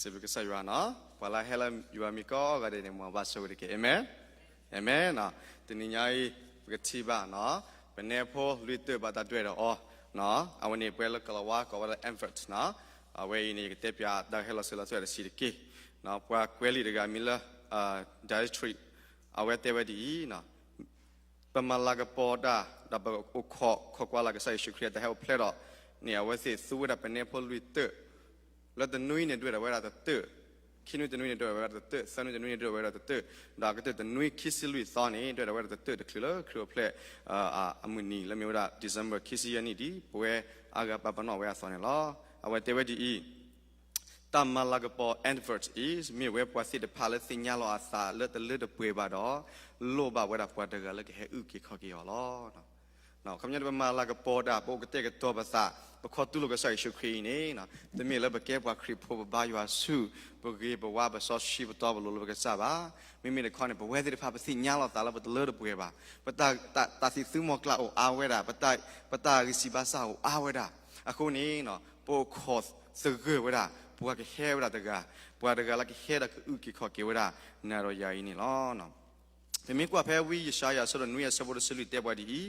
စံးဘျုးကစၢ်ယွၤနီၤ, ပှၤလၢဟဲလၢယွၤမံၤကိးဂၤဒဲးန့ၣ် မ်အဘၣ်ဆိၣ်ဂ့ၤတက့ၢ်. အၤမ့ၣ်, အၤမ့ၣ်နီၤ. တနံၤညါအံၤ ပကထံၣ်ဘၣ်နီၤ, ပနဲဖိလွံၢ်တၢၣ်ဘၣ်တၢ်ဒွဲၣ်ဒီးအီၤ, အဝဲန့ၣ်ပှၤလၢကလၤဝါကိးဝဲဒၣ် advert နီၤ, အဝဲအံၤန့ၣ် ယကတဲပၠးတၢ်ဟဲလီၤစၢၤလီၤသွဲၣ်တဆံးတက့ၢ်. ပှၤကွဲးလံာ်တဂၤမံၤလၢ Dietrich အဝဲတဲဝဲဒ်အံၤ, ပမၤလၤကပီၤတၢ် ဒီးပအိၣ်ခိးကွၢ်လၢ်ကစၢ်ယ့ၣ်ၡူးခရံာ်အတၢ်ဟဲအိၣ်ဖျဲၣ်ဒီးန့ၣ် အဝဲသ့ၣ်သူဝဲဒၣ်ပနဲဖိလွံၢ်တၢၣ်, လၢတနွံန့ၣ်ဒွဲၣ်ဒၣ်ဝဲဒၣ်တတၢၣ်, ခံနွံတနွံန့ၣ်ဒွဲၣ်ဒၣ်ဝဲဒၣ်တတၢၣ်, သၢနွံတနွံန့ၣ်ဒွဲၣ်ဝဲဒၣ်တတၢၣ်, ဒီးအကတၢၢ်တနွံခံဆံလွံၢ်သီန့ၣ် ဒွဲၣ်ဒၣ်ဝဲဒၣ်တတၢၣ်တချုးလၢခရံာ်အိၣ်ဖျဲၣ် အမုၢ်နံၤလၢမ့ၢ်ဝဲဒၣ် December ခံဆံယဲၢ်နံၣ်ဒ် ပဝဲအါဂၤပာ်ပနီၣ်ဝဲအသိးန့ၣ်လီၤ. အဝဲတဲဝဲဒ်အံၤ, တၢ်မၤလၤကပီၤ advert အံၤ မ့ၢ်ဝဲပှၤသ့ၣ်တဖၣ်လၢသ့ၣ်ညါလီၤအသးလၢတလၢတပှဲၤဘၣ်ဒီး လိၣ်ဘၣ်ဝဲဒၣ်ပှၤတဂၤလၢကဟဲအုၣ်က့ၤခီၣ်က့ၤအီၤလီၤ. အခီပညီန့ၣ် ပမၤလၤကပီၤတၢ် ပအိၣ်ကတဲာ်ကတီၤပသး ပခီတူၢ်လိာ်ကစၢ်ယ့ၣ်ၡူးခရံာ်အံၤန့ၣ် တမ့ၢ်လၢပကဲပှၤခရံာ်ဖိ ပဘါယွၤဆူၣ် ပဂ့ၤပဝါ ပစီဆှံပတီပလိၤလၢပကစၢ်ဘၣ်. မ့မ့ၢ်တခီန့ၣ် ပဝဲသ့ၣ်တဖၣ်ပသ့ၣ်ညါလီၤသးလၢပတလၢတပှဲၤဘၣ်. ပတၢ်သးသံသုမီၤကျၢ်အိၣ်အါဝဲဒၣ်, ပတၢ်ဂံၢ်စၢ်ဘါစၢ်အိၣ်အါဝဲဒၣ်. အဃိန့ၣ် ပအိၣ်ခိးသဂၢၢ်ဝဲဒၣ် ပှၤကဟဲဝဲဒၣ်တဂၤ, ပှၤတဂၤလၢကဟဲဒီးကအုၣ်က့ၤခီၣ်က့ၤဝဲဒၣ် နၤဒီးယၤအံၤန့ၣ်လီၤ. ပမ့ၢ်ကွၢ်ဖဲဝံယၡါယၤအဆၢဒိၣ်နွံအဆၢဖိတဆံလွံၢ်တဲပှၤဒ်အံၤ,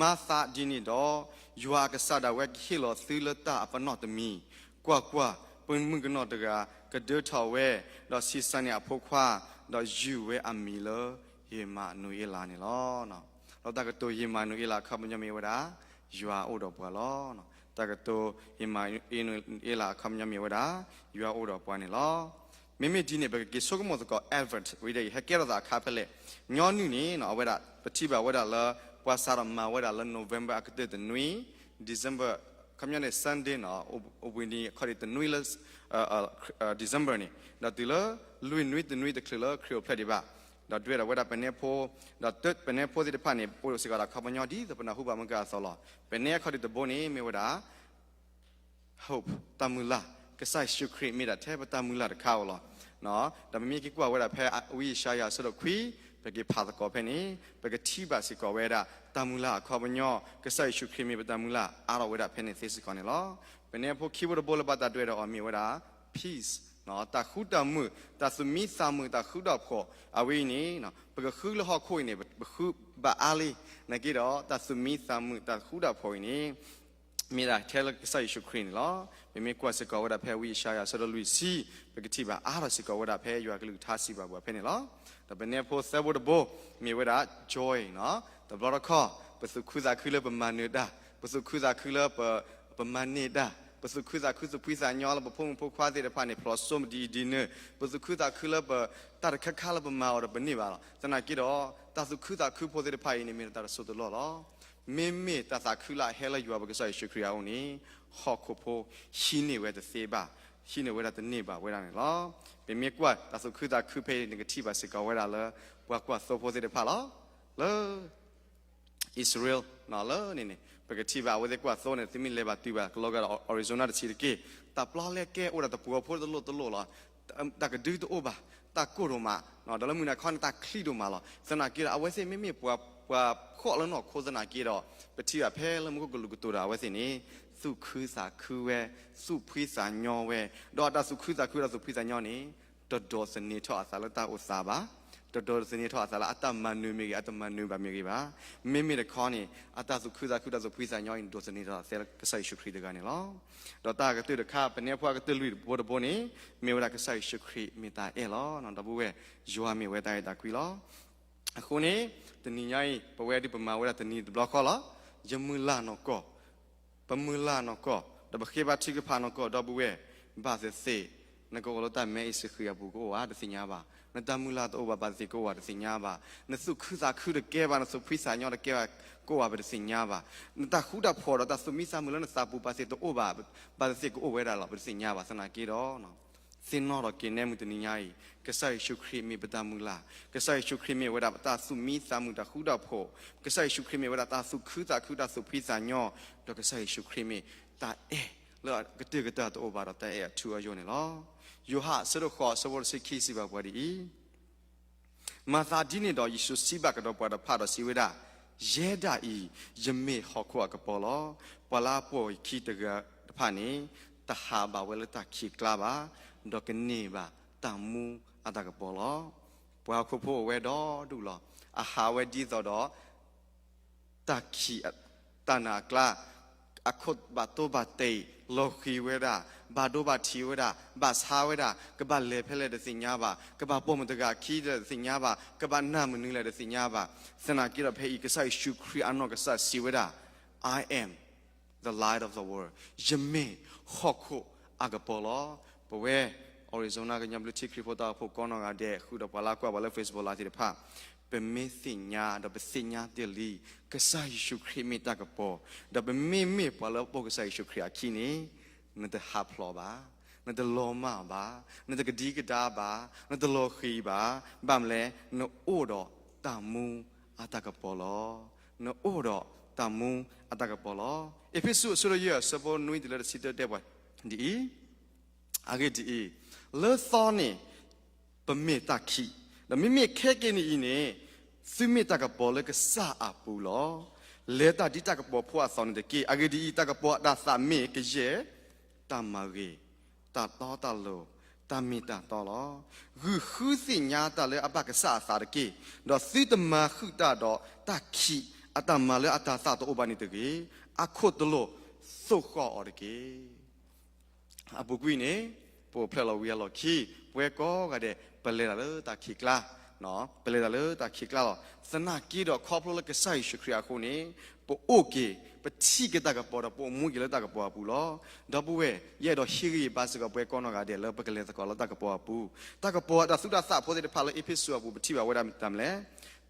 မၤသးဒ်န့ၣ်ဒီး ယွၤအကစၢ်ဒၣ်ဝဲကဟ့ၣ်လီၤသုလၢတၢ်အပနီၣ်တမံၤ, ကွၢ်ကွၢ်, ပမုၣ်ကနီၤတဂၤ ကဒၢထီၣ်ဝဲ, ဒီးဆံးစၢ်န့ၢ်အဖိခွါ, ဒီးယုၢ်ဝဲအမံၤလၢ ယ့မၤနူၤအ့လးန့ၣ်လီၤ. ဒီးတၢ်ကတိၤယ့မၤနူၤအ့လးအခီပညီမ့ၢ်ဝဲဒၣ် ယွၤအိၣ်ဒီးပှၤလီၤ. တၢ်ကတိၤယ့မၤနူၤအ့လးအခီပညီမ့ၢ်ဝဲဒၣ် ယွၤအိၣ်ဒီးပှၤန့ၣ်လီၤ. မ့မ့ၢ်ဒ်န့ၣ် ပကက့ၤဆိကမိၣ်သကိး advert ဝံၤဒီး ဟဲကဲထီၣ်သးအခါဖဲလဲၣ်. ညီနုၢ်န့ၣ် အဝဲဒၣ် ပထံၣ်ဘၣ်ဝဲဒၣ်လၢ ပှၤစးထီၣ်မၤဝဲဒၣ်လၢ November အကတၢၢ်တနွံ, December ခီပညီန့ၣ် Sunday နီၤ, အိၣ်ဘှံးနံၤအခီၣ်ထံးတနွံလၢ December န့ၣ်, ဒီးတုၤလၢလွံၢ်နွံတနွံတချုးလၢခရံာ်အိၣ်ဖျဲၣ်ဒံးဘၣ်, ဒီးဒွဲၣ်ဒၣ်ဝဲဒၣ်ပနဲဖိ, ဒီးပနဲဖိသ့ၣ်တဖၣ်န့ၣ် အိၣ်စ့ၢ်ကီးဒၣ်ခီပညီဒ်သိးပနၢ်ဟူဘၣ်မုၢ်ကၢအသိးလီၤ. ပနဲအခီၣ်ထံးတဘိန့ၣ် မ့ၢ်ဝဲဒၣ် hope တၢ်မုၢ်လၢ်, ကစၢ်ယ့ၣ်ၡူးခရံာ်မ့ၢ်ဒၣ်ထဲပတၢ်မုၢ်လၢ်တခါဧိၤလီၤ. ဒီးပမ့ၢ်က့ၤကွၢ်ဝဲဒၣ်ဖဲဝံယၡါယၤအဆၢဒိၣ်ခွံ, ပက့ၤဖးသကိးဖဲန့ၣ် ပကထံၣ်ဘၣ်စ့ၢ်ကီးဝဲဒၣ် တၢ်မုၢ်လၢ်အခီပညီ, ကစၢ်ယ့ၣ်ၡူးခရံာ်မ့ၢ်ပတၢ်မုၢ်လၢ် အါထီၣ်ဝဲဒၣ်ဖဲန့ၣ်သ့စ့ၢ်ကီးန့ၣ်လီၤ. ပနဲဖိခံဘိတဘိလၢဘၣ်တၢ်ဒွဲၣ်ဒီးအီၤမ့ၢ်ဝဲဒၣ် peace တၢ်ဃူတၢ်မုာ်, တၢ်သူၣ်မံသးမုာ်, တၢ်ဃူတၢ်ဖိး, အဝဲအံၤန့ၣ် ပကဃုလၢဟီၣ်ခိၣ်အံၤန့ၣ် ပဃုဘၣ်အါလံ, နာ်က့ဒီး တၢ်သူၣ်မံသးမုာ် တၢ်ဃူတၢ်ဖိးအံၤန့ၣ် မ့ၢ်ဒၣ်ထဲလၢကစၢ်ယ့ၣ်ၡူးခရံာ်န့ၣ်လီၤ. ပမ့ၢ်ကွၢ်စ့ၢ်ကီးဝဲဒၣ်ဖဲဝံယၡါယၤအဆၢဒိၣ်လွံၢ်ဆံ, ပကထံၣ်ဘၣ်အါထီၣ်စ့ၢ်ကီးဝဲဒၣ်ဖဲယွၤကလုၢ်ကထါစံးဘၣ်ပှၤဖဲန့ၣ်လီၤ. ဒီးပနဲဖိသၢဘိတဘိ မ့ၢ်ဝဲဒၣ် joy တဘျီတခီၣ် ပသူၣ်ခုသးခုလၢပမၤနၢၤတၢ်, ပသူၣ်ခုသးခုလၢ ပမၤန့ၢ်တၢ်, ပသူၣ်ခုသးခုသူၣ်ဖှံသးညီလၢပဖိမုၣ်ဖိခွါသ့ၣ်တဖၣ်န့ၣ် ဖျိးစိမဒံဒ်နုၤ, ပသူၣ်ခုသးခုလၢပ တၢ်တခါခါလၢပမၤအီၤဒီးပန့ၢ်ဘၣ်လီၤ. သနာ်က့ဒီး တၢ်သူၣ်ခုသးခုဖိသ့ၣ်တဖၣ်အံၤန့ၣ် မ့ၢ်တၢ်တစိၢ်တလီၢ်လီၤ. မ့မ့ၢ်တၢ်သးခုလၢအဟဲလၢယွၤပကစၢ်ယ့ၣ်ၡူးခရံာ်အအိၣ်န့ၣ် ဟီၣ်ခိၣ်ဖိဟံးန့ၢ်ဝဲတသ့ဘၣ်, ဟံးန့ၢ်ဝဲဒၣ်တန့ၢ်ဘၣ်ဝဲဒၣ်န့ၣ်လီၤ. ပမ့ၢ်ကွၢ်တၢ်သူၣ်ခုသးခုဖဲအံၤ နကထံၣ်ဘၣ်စ့ၢ်ကီးဝဲဒၣ်လၢ ပှၤကွၢ်သိဖိသ့ၣ်တဖၣ်လီၤ. လၢ အံၣ်စရ့လး လၢန့ၣ်န့ၣ် ပကထံၣ်ဘၣ်အဝဲသ့ၣ်ကွၢ်သိန့ၣ် သုမ့ၢ်လဲၤဘၣ်တုၤဘၣ်ကလီၤဂာ်ဒီး Arizona တဆံးတက့ၢ်, တၢ်ပျီလဲကဲအိၣ်ဒီးတပှီၤဖိတလိၣ်တလိၣ်လီၤ. တၢ်ကဒုတအိၣ်ဘၣ်, တၢ်ကိၢ်ဒိၣ်မး, ဒီးလၢမုၢ်နၤခီန့ၣ် တၢ်ချံဒိၣ်မးလီၤ. သနာ်က့ဒီး အဝဲသ့ၣ်မ့မ့ၢ်ပှၤဖှီၣ်လၢနီၢ်ခိသနာ်က့ဒီး ပထံၣ်ဘၣ်ဖဲလၢမူခိၣ်ကလူးကတိၤဒီးအဝဲသ့ၣ်န့ၣ် သူၣ်ခုသးခုဝဲ, သူၣ်ဖှံသးညီဝဲ, ဒီးအတၢ်သူၣ်ခုသးခုဒီးသူၣ်ဖှံသးညီန့ၣ် တဒိးသန့ၤထီၣ်အသးလၢတၢ်အိၣ်သးဘၣ်, တဒိးသန့ၤထီၣ်အသးလၢအတၢ်မၤနၢၤမ့ၢ်ဂ့ၤ အတမၤနၢၤဘၣ်မ့ၢ်ဂ့ၤဘၣ်. မ့မ့ၢ်တခီန့ၣ် အတၢ်သူၣ်ခုသးခုတၢ်သူၣ်ဖှံသးညီအံၤ ဒိးသန့ၤထီၣ်အသးလၢကစၢ်ယ့ၣ်ၡူးခရံာ်တဂၤန့ၣ်လီၤ. ဒီးတၢ်ကတၢၢ်တခါ ပနဲဖိအကတၢၢ်လွံၢ်တဘိတဘိန့ၣ် မ့ၢ်ဝဲဒၣ်ကစၢ်ယ့ၣ်ၡူးခရံာ်မ့ၢ်တၢ်အဲၣ်လီၤ. ဒီပုၢ်ဝဲၢ် ယွၤမ့ၢ်ဝဲတၢ်အဲၣ်တၢ်ကွံလီၤ. အဃိန့ၣ် တနံၤညါအံၤ ပဝဲဒၣ်ပမၤဝဲဒၣ်တနံၤတဘျီဃီလီၤ. ယမုၢ်လၢ်နီၢ်ကီၢ် ပမုၢ်လၢ်နီၢ်ကီၢ် ဒီးပဃ့ဘါထုကဖၣ်နီၢ်ကီၢ် ဒီပုၢ်ဝဲၢ်, ဘၣ်သ့ၣ်သ့ၣ် နကအိၣ်လၢတၢ်မဲအ့ၣ်စဃံးအပူၤကအိၣ်ဧါ တသ့ၣ်ညါဘၣ်. နတၢ်မုၢ်လၢ်တအိၣ်ဘၣ် ဘၣ်သ့ၣ်သ့ၣ်ကအိၣ်ဧါ တသ့ၣ်ညါဘၣ်. နသူၣ်ခုသးခုတကဲဘၣ် နသူၣ်ဖှံသးညီတကဲဘၣ် ကအိၣ်ဧါ ပတသ့ၣ်ညါဘၣ်. နတၢ်ဃူတၢ်ဖိးဒီးတၢ်သူၣ်မံသးမုာ်လၢနသးပူၤ ဘၣ်သ့ၣ်သ့ၣ်တအိၣ်ဘၣ်, ဘၣ်သ့ၣ်သ့ၣ်ကအိၣ်ဝဲဒၣ်လီၤ ပတသ့ၣ်ညါဘၣ်. သနာ်က့ဒီး သ့ၣ်နီၣ်ထီၣ်က့ၤနဲမုၢ်တနံၤညါအံၤ ကစၢ်ယ့ၣ်ၡူးခရံာ်မ့ၢ်ပတၢ်မုၢ်လၢ်, ကစၢ်ယ့ၣ်ၡူးခရံာ်မ့ၢ်ဝဲဒၣ်ပတၢ်သူၣ်မံသးမုာ်တၢ်ဃူတၢ်ဖိး, ကစၢ်ယ့ၣ်ၡူးခရံာ်မ့ၢ်ဝဲဒၣ်တၢ်သူၣ်ခုသးခုတၢ်သူၣ်ဖှံသးညီ, ဒီးကစၢ်ယ့ၣ်ၡူးခရံာ်မ့ၢ်တၢ်အဲၣ်လၢအကတၢၢ်ကတၢၢ်တအိၣ်ဘၣ်ဒီးတၢ်အဲၣ်အထူအယိာ်န့ၣ်လီၤ. ယိၤဟၣ်အဆၢဒိၣ်ဃိးအဆၢဖိတဆံခံစံးဘၣ်ပှၤဒ်အံၤ, မၤသးဒ်န့ၣ်ဒီး ယ့ၣ်ၡူးစံးဘၣ်ကဒီးပှၤတဖၣ်ဒီးစံးဝဲဒၣ်, ယဲဒၣ်အံၤ ယမ့ၢ်ဟီၣ်ခိၣ်အကပီၤလီၤ. ပှၤလၢအပိာ်ယခံတဂၤတဖၣ်န့ၣ် တဟးဘၣ်ဝဲလၢတၢ်ခံးကျါဘၣ်. ဒီးကန့ၢ်ဘၣ်တၢ်မူအတၢ်ကပီၤလီၤ. ပှၤဟီၣ်ခိၣ်ဖိအိၣ်ဝဲဒီဒူၣ်လီၤ. အဟးဝဲဒ်သိးဒီး တၢ်ခံး, တၢ်နၢ်အကျါ, အခိၣ်ဘၣ်တိဘၣ်တဲာ်, လီၤဃံၤဝဲဒၣ်, ဘၣ်ဒိဘၣ်ထံးဝဲဒၣ်, ဘၣ်ဆါဝဲဒၣ်, ကဘၣ်လဲၤဖဲလဲၣ်တသ့ၣ်ညါဘၣ်, ကဘၣ်ပိာ်မုၣ်တဂၤခံဒီးတသ့ၣ်ညါဘၣ်, ကဘၣ်နၢ်မနုၤလဲၣ်တသ့ၣ်ညါဘၣ်. သနာ်က့ဒီးဖဲအံၤ ကစၢ်ယ့ၣ်ၡူးခရံာ်အနီၢ်ကစၢ်စံးဝဲဒၣ်, I am the light of the world. ယမ့ၢ်ဟီၣ်ခိၣ်အကပီၤလီၤ. ပဝဲ Arizona ကညီဘျုးထံခရံာ်ဖိတၢ်အိၣ်ဖှိၣ်ကိးနီၢ်ဂၤဒဲး ဃုာ်ဒီးပှၤလၢကွၢ်ပှၤလၢ Facebook Live သ့ၣ်တဖၣ်, ပမ့ၢ်သ့ၣ်ညါဒီးပသ့ၣ်ညါတ့ၢ်လံ ကစၢ်ယ့ၣ်ၡူးခရံာ်မ့ၢ်တၢ်ကပီၤ, ဒီးပမ့မ့ၢ်ပှၤလၢအပိာ်ကစၢ်ယ့ၣ်ၡူးခရံာ်အခံန့ၣ်, နတဟးဖျိးဘၣ်, နတလီၤမၢ်ဘၣ်, နတကဒံကဒါဘၣ်, နတလီၤဃံၤဘၣ်, ဘၣ်မနုၤလဲၣ်, နအိၣ်ဒီးတၢ်မူအတၢ်ကပီၤလီၤ. နအိၣ်ဒီးတၢ်မူအတၢ်ကပီၤလီၤ. အ့းဖ့းစူး အဆၢဒိၣ်ယဲၢ် အဆၢဖိနွံတုၤလၢတဆံတၢ တဲပှၤဒ်အံၤ, အဂ့ၢ်ဒ်အံၤ, လၢသီန့ၣ် ပမ့ၢ်တၢ်ခံး, ဒီးမ့မ့ၢ်ခဲကနံၣ်အံၤန့ၣ်, သုမ့ၢ်တၢ်ကပီၤလၢကစၢ်အပူၤလီၤ. လဲၤတၢ်ဒ်တၢ်ကပီၤဖိအသိးန့ၣ်တက့ၢ်. အဂ့ၢ်ဒ်အံၤ, တၢ်ကပီၤအတၢ်သးမ့ၢ်ကယဲၢ်, တၢ်မၤဂ့ၤ, တၢ်တီတၢ်လိၤ, တၢ်မ့ၢ်တၢ်တီလီၤ. ဂုာ်ဃုသ့ၣ်ညါတၢ်လၢအဘၣ်ကစၢ်အသးတက့ၢ်. ဒီးသုတမၤဃုာ်တၢ်ဒီးတၢ်ခံးအတၢ်မၤလၢအတၤသၣ်တအိၣ်ဘၣ်န့ၣ်တဂ့ၤ. အခိၣ်တလိာ်သိၣ်ဃီၣ်အီၤတက့ၢ်. အပူၤကွံာ်န့ၣ်, ပအိၣ်ဖျဲၣ်လီၤဝံၤအလီၢ်ခံ, ပဝဲကိးဂၤဒဲး ပလဲၤတၢ်လၢတၢ်ခံးကျါ, ပလဲၤတၢ်လၢတၢ်ခံးကျါလီၤ. သနာ်က့ဒီးခီဖျိလၢကစၢ်ယ့ၣ်ၡူးခရံာ်အဃိန့ၣ်, ပအိၣ်က့ၤ, ပထံၣ်က့ၤတၢ်ကပီၤဒီးပအိၣ်မူက့ၤလၢတၢ်ကပီၤအပူၤလီၤ. ဒီပုၢ်ဝဲၢ်, ယအဲၣ်ဒိးဟ့ၣ်ဂံၢ်ဘါစ့ၢ်ကီးပဝဲကိးနီၢ်ဂၤဒဲးလၢပကလဲၤသကိးလၢတၢ်ကပီၤအပူၤ. တၢ်ကပီၤအတၢ်သူၣ်တၢ်သၣ်ဖိသ့ၣ်တဖၣ်လၢအ့းဖ့းစူးအပူၤ ပထံၣ်ဘၣ်ဝဲဒၣ်မ့ၢ်တၢ်မနုၤလဲၣ်,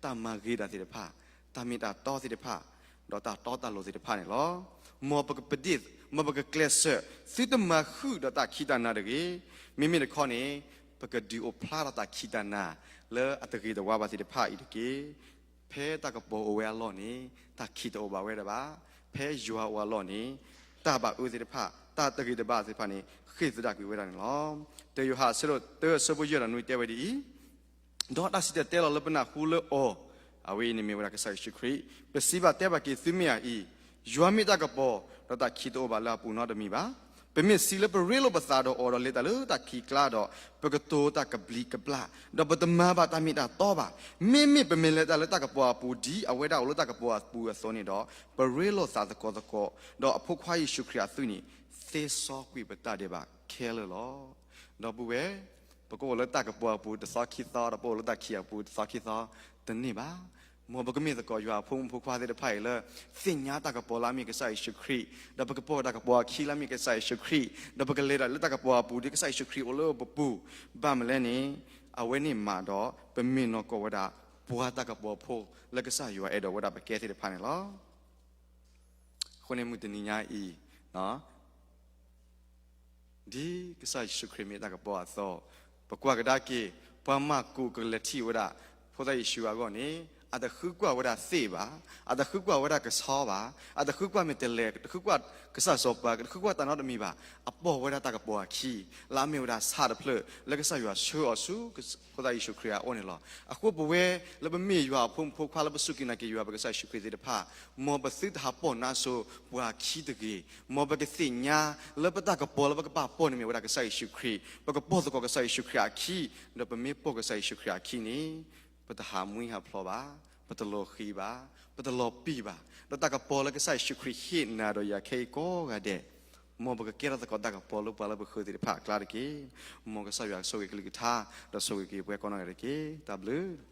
တၢ်မၤဂ့ၤတၢ်သ့ၣ်တဖၣ်, တၢ်မ့ၢ်တၢ်တီသ့ၣ်တဖၣ်, ဒီးတၢ်တီတၢ်လိၤသ့ၣ်တဖၣ်န့ၣ်လီၤ. မ်ပကပဒ့ၣ်, မ်ပကကျဲးစၢး, သုတမၤဃုာ်ဒီးတၢ်ခံးတၢ်နၤတဂ့ၤ. မ့မ့ၢ်တခီန့ၣ်, ပကဒုးအိၣ်ဖျါထီၣ်တၢ်ခံးတၢ်နၤလၢအတဂ့ၤတဝါဘၣ်သ့ၣ်တဖၣ်အံၤတက့ၢ်. ဖဲတၢ်ကပီၤအိၣ်ဝဲအလီၢ်န့ၣ်, တၢ်ခံးတအိၣ်ဘၣ်ဝဲဒၣ်ဘၣ်. ဖဲယွၤအိၣ်အလီၢ်န့ၣ်, တၢ်ဘၣ်အၢသ့ၣ်တဖၣ်, တၢ်တဂ့ၤတဘၣ်သ့ၣ်တဖၣ်န့ၣ် ဃ့ၢ်သဒၣ်ကွံာ်ဝဲဒၣ်န့ၣ်လီၤ. တယိၤဟၣ်အဆၢဒိၣ်တၢ အဆၢဖိယဲၢ်ဒီးနွံတဲဝဲဒ်အံၤ, ဒီးတၢ်စံၣ်တဲၤတဲလီၤလၢပနၢ်ဟူလၢအီၤ, အဝဲအံၤန့ၣ်မ့ၢ်ဝဲဒၣ်ကစၢ်ယ့ၣ်ၡူးခရံာ်, ပစံးဘၣ်တဲဘၣ်က့ၤသုမ့ၢ်အအံၤ, ယွၤမ့ၢ်တၢ်ကပီၤ, ဒီးတၢ်ခံးတအိၣ်ဘၣ်လၢအပူၤနီတမံၤဘၣ်. ပမ့ၢ်စံးလၢပရ့လိာ်ပသးဒီးအီၤဒီးလဲၤတၢ်လၢတၢ်ခံးကျါဒီး, ပကတိၤတၢ်ကဘျံးကဘျၣ်, ဒီးပတမၤဘၣ်တၢ်မ့ၢ်တၢ်တီဘၣ်. မ့မ့ၢ်ပမ့ၢ်လဲၤတၢ်လၢတၢ်ကပီၤအပူၤဒ်အဝဲဒၣ်အိၣ်လၢတၢ်ကပီၤအပူၤအသိးန့ၣ်ဒီး, ပရ့လိာ်သးသကိးသကိး, ဒီးအဖိခွါယ့ၣ်ၡူးခရံာ်အသွံၣ်န့ၣ်, သ့စီကွံာ်ပတၢ်ဒဲးဘးခဲလၢာ်လီၤ. ဒီပုၢ်ဝဲၢ်, ပကအိၣ်လၢတၢ်ကပီၤအပူၤတသီခံသီ, ဒီးပအိၣ်လၢတၢ်ခံးအပူၤတသီခံသီ, တန့ၢ်ဘၣ်. မ်ပကမ့ၢ်သကိးယွၤအဖိမုၣ်ဖိခွါသ့ၣ်တဖၣ်အံၤလၢ, သ့ၣ်ညါတၢ်ကပီၤလၢအမ့ၢ်ကစၢ်ယ့ၣ်ၡူးခရံာ်, ဒီးပကပိာ်တၢ်ကပီၤအခံလၢအမ့ၢ်ကစၢ်ယ့ၣ်ၡူးခရံာ်, ဒီးပကလဲၤတၢ်လၢတၢ်ကပီၤအပူၤဒ်ကစၢ်ယ့ၣ်ၡူးခရံာ်အိၣ်လၢပပူၤ, ဘၣ်မနုၤလဲၣ်န့ၣ်, အဝဲန့ၣ်မးဒီး, ပမ့ၢ်နီၢ်ကီၢ်ဝဲဒၣ်, ပှၤတၢ်ကပီၤဖိလၢကစၢ်ယွၤအဲၣ်ဒိးဝဲဒၣ်ပကဲသ့ၣ်တဖၣ်န့ၣ်လီၤ. အဃိန့ၣ်မုၢ်တနံၤညါအံၤ, ဒ်ကစၢ်ယ့ၣ်ၡူးခရံာ်မ့ၢ်တၢ်ကပီၤအသိး, ပကွၢ်ကဒါက့ၤ, ပှၤမၢ်ကူးကလဲၤထံၣ်ဝဲဒၣ်, ဖိသၣ်ယ့ၣ်ၡူးအဂီၢ်န့ၣ်, အတဃုကွၢ်ဝဲဒၣ်သ့ၣ်ဘၣ်, အတဃုကွၢ်ဝဲဒၣ်ကဆီဘၣ်, အတဃုကွၢ်မဲာ်တဲၤလဲၤ, တဃုကွၢ်ကစၢ်စီၤပၤ, တဃုကွၢ်တၢ်နီတမံၤဘၣ်, အပိာ်ဝဲဒၣ်တၢ်ကပီၤအခံ, လၢအမ့ၢ်ဝဲဒၣ်ဆၣ်တဖျၢၣ်, လၢကစၢ်ယွၤဆှၢအီၤဆူ, ဖိသၣ်ယ့ၣ်ၡူးခရံာ်အအိၣ်န့ၣ်လီၤ. အဃိပဝဲလၢပမ့ၢ်ယွၤအဖိမုၣ်ဖိခွါလၢပစူၢ်က့ၤနာ်က့ၤယွၤပကစၢ်ယ့ၣ်ၡူးခရံာ်သ့ၣ်တဖၣ်, မ်ပသုတဟးပိာ်နါစိၤပှၤခံတဂ့ၤ, မ်ပကသ့ၣ်ညါလၢပတၢ်ကပီၤလၢပကဘၣ်ပိာ်န့ၣ်မ့ၢ်ဝဲဒၣ်ကစၢ်ယ့ၣ်ၡူးခရံာ်, ပကပိာ်သကိးကစၢ်ယ့ၣ်ၡူးခရံာ်အခံ, ဒီးပမ့ၢ်ပိာ်ကစၢ်ယ့ၣ်ၡူးခရံာ်အခံန့ၣ်, ပတဟးမှံဟးဖျိးဘၣ်, ပတလီၤဃံၤဘၣ်, ပတလီၤပံာ်ဘၣ်, ဒီးတၢ်ကပီၤလၢကစၢ်ယ့ၣ်ၡူးခရံာ်ဟ့ၣ်နၤဒီးယၤခဲအံၤကိးဂၤဒဲး, မ်ပကကဲထီၣ်သကိးတၢ်ကပီၤလၢပှၤလၢပဃၢၤသ့ၣ်တဖၣ်အကျါတက့ၢ်. မ်ကစၢ်ယွၤကဆိၣ်ဂ့ၤကလုၢ်ကထါ, ဒီးဆိၣ်ဂ့ၤက့ၤပှၤကိးနီၢ်ဂၤဒဲးတက့ၢ်. တၢ်ဘျုး